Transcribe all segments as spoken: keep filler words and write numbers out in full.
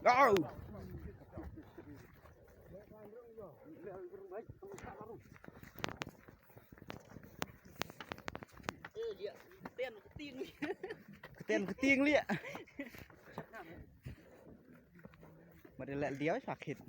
Au. Kten kting liah. Mat ïa leh diaw sha khit.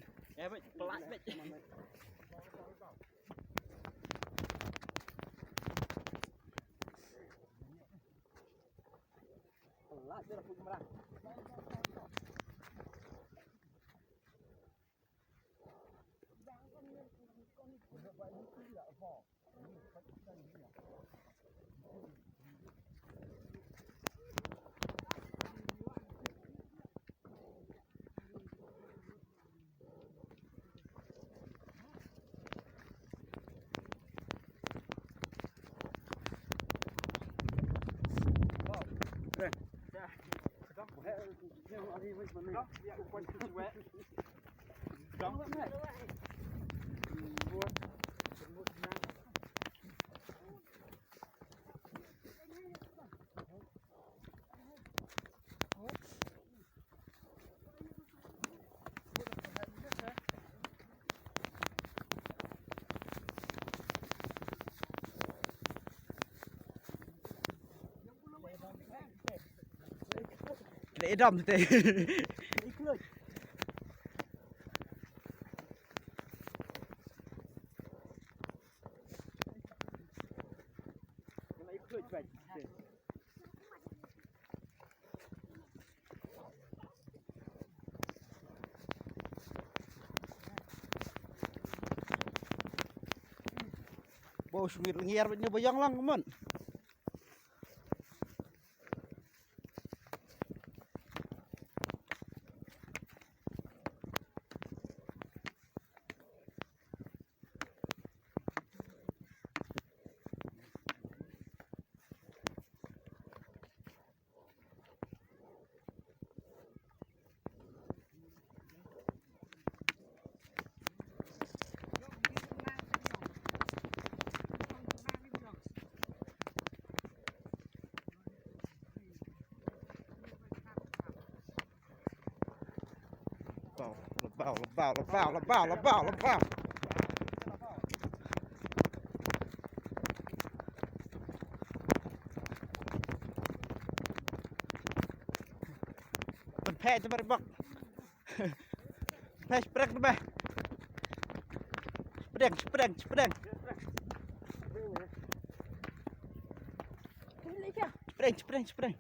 Te dam te. Bo sngit ngiar bad nyo bayang lang mon. Labaw, labaw, labaw, labaw, labaw, labaw. Pynpheh te bak bak. Pynpheh sprek te bak. Sprek, sprek, sprek. Sprek, sprek, sprek.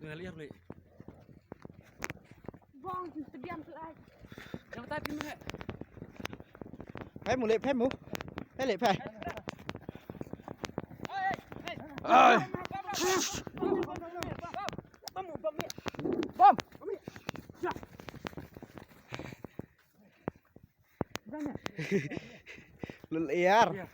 Nga liar leh. Bong, pdiang tu ai. Yang tai phi meh. Phai mu leh, phai mu. Phai leh, phai. Ai. Bom, bom, bom. Bom. Lul iar.